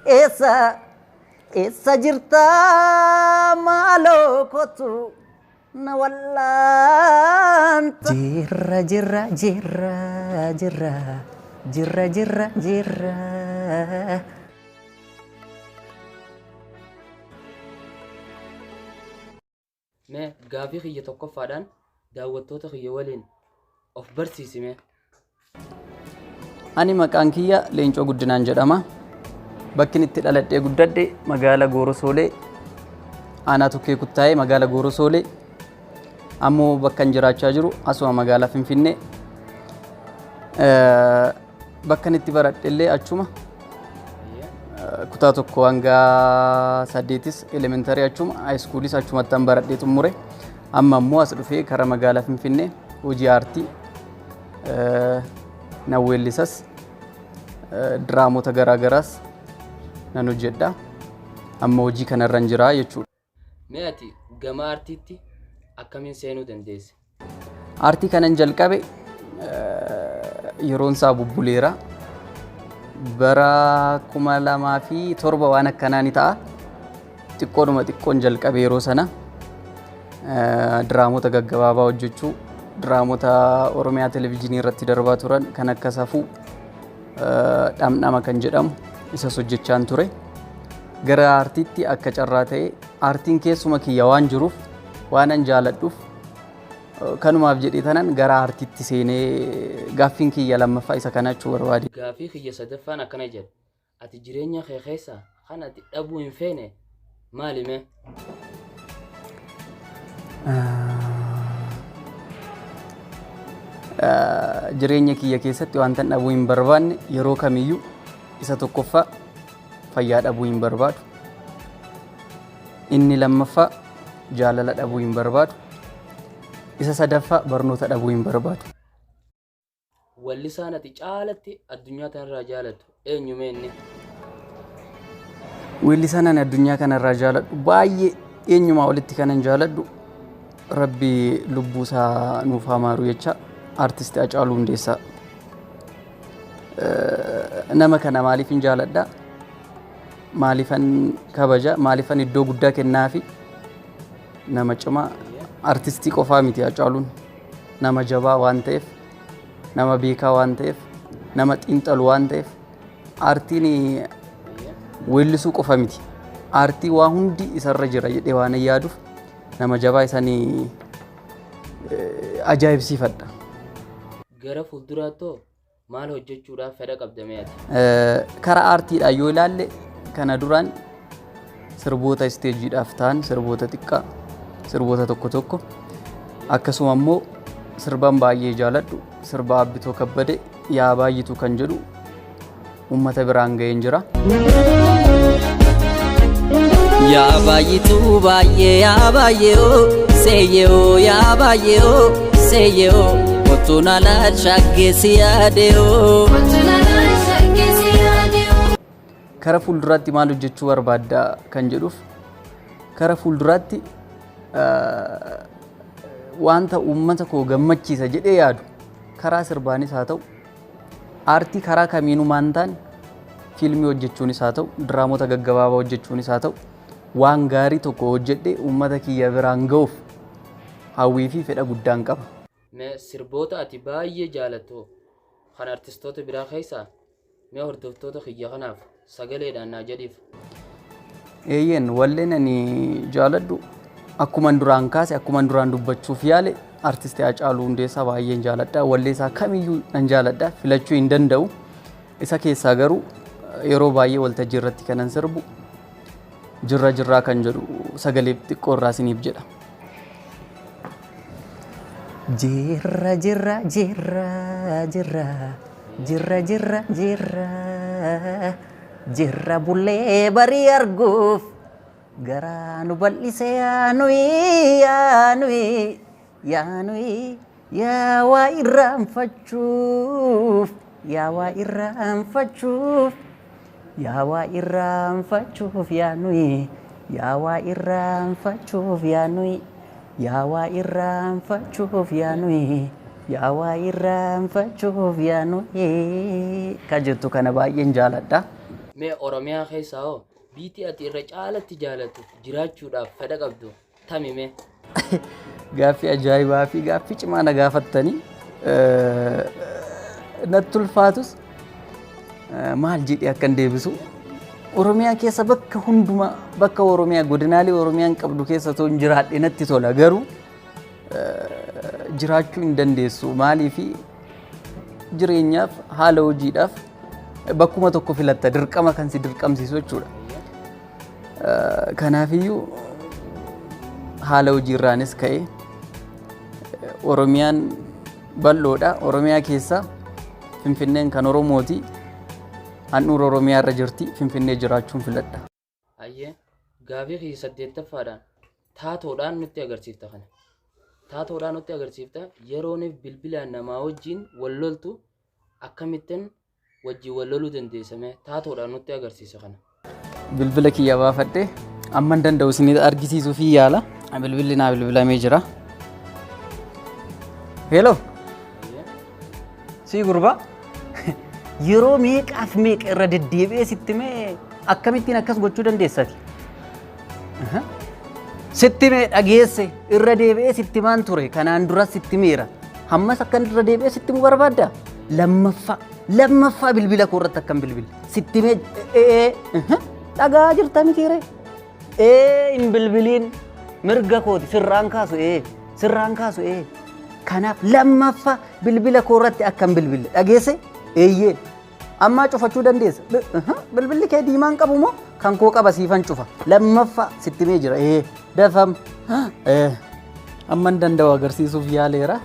Eessa eessa jirtaa maaloo kottu na wallaanta. Jirra jirra jirra jirra jirra jirra jirra. Mee gaafii kiyya tokkoffaadhaan daawwattoota kiyya waliin of barsiisi mee. Ani maqaan kiyya Leencoo Guddinaan jedhama. Bakkin itti dhaladhee guddadhe magaala Goorosoolee, aanaa Tokkee Kuttaayee magaala Goorosoolee. Ammoo bakkan jiraachaa jiru asuma magaalaa Finfinnee. Bakkan itti baradhe illee achuma. Kutaa 1 hanga 8s elementarii achuma, haayiskuulis achumattan baradhee xumure. Amma immoo as dhufee kara magaalaa Finfinnee hojii aartii nan weellisas, diraamota garaa garaas nan hojjedha. Amma hojii kanarran jira jechuudha. Mee ati gama aartiitti akkamiin seenuu dandeesse? Aartii kanan jalqabe yeroon isaa bubbuleera. Bara 2007 waan akkanaa ni ta'a. Xiqqoodhuma xiqqoon jalqabe yeroo sana. Diraamota gaggabaabaa hojjechuu, diraamota Oromiyaa Televijiinii irratti darbaa turan kan akka Safuu, Dhamdhama kan jedhamu isas hojjechaan ture. Gara aartiitti akka carraa ta'e aartiin keessuma kiyya waan jiruuf, waanan jaaladhuuf, kanumaaf jedhee tanan gara aartiitti seenee. Gaaffiin kiyya lammaffaa isa kana jechuu barbaade. Gaaffii kiyya sadaffaan akkana jedha. Ati jireenya kee keessaa kan ati dhabuu hin feene maali mee? Jireenya kiyya keessatti wantan dhabuu hin barbaanne yeroo kamiyyuu isa tokkoffaa fayyaa dhabuu hin barbaadu. Inni lammaffaa jaalala dhabuu hin barbaadu. Isa sadaffaa barnoota dhabuu hin barbaadu. Wallisaan ati caalatti addunyaa tanarraa jaalattu eenyu mee inni? Weellisaan ani addunyaa kanarraa jaaladhu baay'ee eenyumaa olitti kanan jaaladhu, Rabbi lubbuu isaa nuuf haa maaru jecha, Artisti Hacaaluu Hundeessaa. Nama kana maaliifin jaaladha? Maaliifan kabaja? Maaliifan iddoo guddaa kennaafi? Nama cimaa, artistii qofaa miti Hacaaluun, nama jabaa waan ta'eef, nama beekaa waan ta'eef, nama xiinxalu waan ta'eef. Aartiin weellisuu qofa miti. Aartii waa hundi isarra jira jedhee waan yaaduuf nama jabaa isanii ajaa'ibsiifadha. Gara fuulduraattoo maal hojjechuudhaaf fedha qabda mee ati? Karaa aartiidhaan yoo ilaalle, kana duraan sirboota isteejiidhaaf ta'an, sirboota xiqqaa, sirboota tokko tokko, akkasuma immoo sirban baay'ee jaaladhu, sirba Abbitoo Kabbade "Yaa Baay'itu" kan jedhu uummata biraan ga'een jira. Yaa baay'ituu baay'ee, yaa baay'ee oo seeyyee oo, yaa baay'ee oo seeyyee oo, kottu na laal shaggee si yaade oo. Kara fuulduraatti maal hojjechuu barbaadda kan jedhuuf, kara fuulduraatti wanta uummata koo gammachiisa jedhee yaadu karaa sirbaanis haa ta'u, aartii karaa kamiinuu maan ta'an, fiilmii hojjechuunis haa ta'u, diraamota gaggabaabaa hojjechuunis haa ta'u, waan gaarii tokko hojjedhee uummata kiyya biraan ga'uuf hawwii fi fedha guddaan qaba. Mee sirboota ati baay'ee jaalattu kan artistoota biraa keessaa mee hordoftoota kiyya kanaaf sagaleedhaan naa jedhiif. Eeyyeen, walleen ani jaaladhu akkuman duraan kaase, akkuman duraan dubbachuuf yaale, artisti Hacaaluu Hundeessaa baay'een jaaladha. Wallee isaa kamiyyuu nan jaaladha. Filachuu hin danda'u. Isa keessaa garuu yeroo baay'ee waltajjii irratti kanan sirbu "Jirra Jirraa" kan jedhu sagalee xiqqoo irraa isiniif jedha. Jirra jirra jirra jirra jirra jirra jirra jirra, bullee barii arguuf garaa nu bal'ise, yaa nuyi, yaa nuyi, yaa nuyi, yaa waa irraanfachuuf, yaa waa irraanfachuuf, yaa waa irraanfachuuf, yaa nuyi, yaa waa irraanfachuuf, yaa nuyi, yaa waa irraanfachuuf, yaa nuyi, yaa waa irraanfachuuf, yaa nuyi ka jettu kana baay'een jaaladha. Mee Oromiyaa keessaa hoo biitii ati irra caalatti jaalattu jiraachuudhaaf fedha qabdu tami mee? Gaaffii ajaa'ibaa fi gaaffii cimaa na gaafattanii natti ulfaatus maal jedhee akkan deebisu. Oromiyaa keessa bakka hundumaa, bakka Oromiyaa, godinaalee Oromiyaan qabdu keessa osoo hin jiraadhe natti tola, garuu jiraachuu hin dandeessu. Maaliifi jireenyaaf, haala hojiidhaaf bakkuma tokko filatta, dirqama kan si dirqamsiisu jechuudha. Kanaafiyyuu haala hojiirraanis ka'e Oromiyaan bal'oodha. Oromiyaa keessa Finfinneen kan Oromooti. Handhuura Oromiyaa irra jirti. Finfinnee jiraachuun filadha. Hayyee, gaafii kiyya saddeettaffaadhaan taatoodhaan nutti agarsiifta kana. Taatoodhaan nutti agarsiifta, yerooniif bilbilaan namaa wajjin wal loltu akkamittiin wajjin wal loluu dandeessame taatoodhaan nutti agarsiisa kana. Bilbila kiyya baafadhe amman danda'u isin argisiisuu fi yaala. Bilbilli naa bilbilamee jira. Hello. Sii gurbaa. Yeroo meeqaaf meeqa irra deddeebi'ee sitti mee, akkamittiin akkas gochuu dandeessati? Sitti mee, dhageesse, irra deebi'ee sitti maan ture, kanaan dura sitti meera. Hammas akkan irra deebi'ee sitti mu barbaadda? Lammaffaa, lammaffaa bilbila koo irratti akkam bilbille. Sitti mee, ee dhagaa jirta mitiire? Ee, hin bilbiliin, mirga kooti, sirraan kaasu, ee sirraan kaasu ee. Kanaaf lammaffaa bilbila koo irratti akkam bilbille dhageesse? Eeyyee. Ammaa cufachuu dandeessa. Bilbilli kee diimaan qabu moo kan koo qaba, siifan cufa. Lammaffaa sitti mee jira. Ee, dafam. Ee, amman danda'u agarsiisuuf yaaleera.